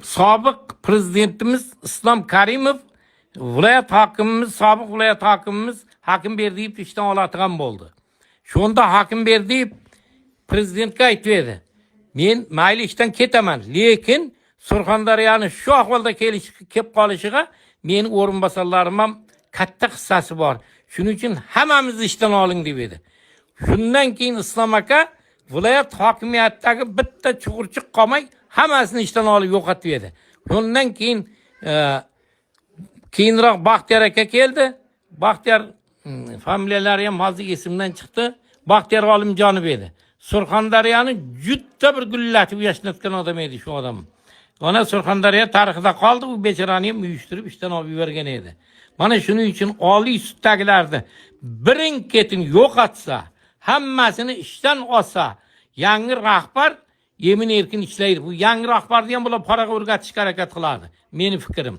Sobiq prezidentimiz Islom Karimov viloyat hokimimiz, sobiq viloyat hokimimiz Hakim Berdiyev ishdan oladigan bo'ldi. Shunda Hakim Berdiyev prezidentga aytib edi: "Men mayli, ishdan ketaman, lekin Surxondaryoni shu ahvolda kelib qolishiga meni o'rinbosarlarim ham katta hissasi bor. Shuning uchun hammamizni ishdan oling", deb edi. Shundan keyin Islom aka viloyat hokimiyatidagi bitta chuqurchiq qolmay, hammasini ishdan olib yo'qotib edi. Shundan keyin keyinroq Baxtiyor aka keldi. Baxtiyor, familiyalari ham hozir esimdan chiqdi. Baxtiyor Olimjonov edi. Surxondaryoni juda bir gullatib yashnatgan odam edi shu odam. Mana, Surxondaryo tarixida qoldi, u bechorani ham uyushtirib ishdan olib yuborgan edi. Mana shuning uchun Oliy suddagilarni birin ketin yo'qotsa, hammasini ishdan olsa, yangi rahbar emin erkin ishlaydi. Bu yangi rahbarni ham bular paraga o'rgatishga harakat qiladi. Meni fikrim.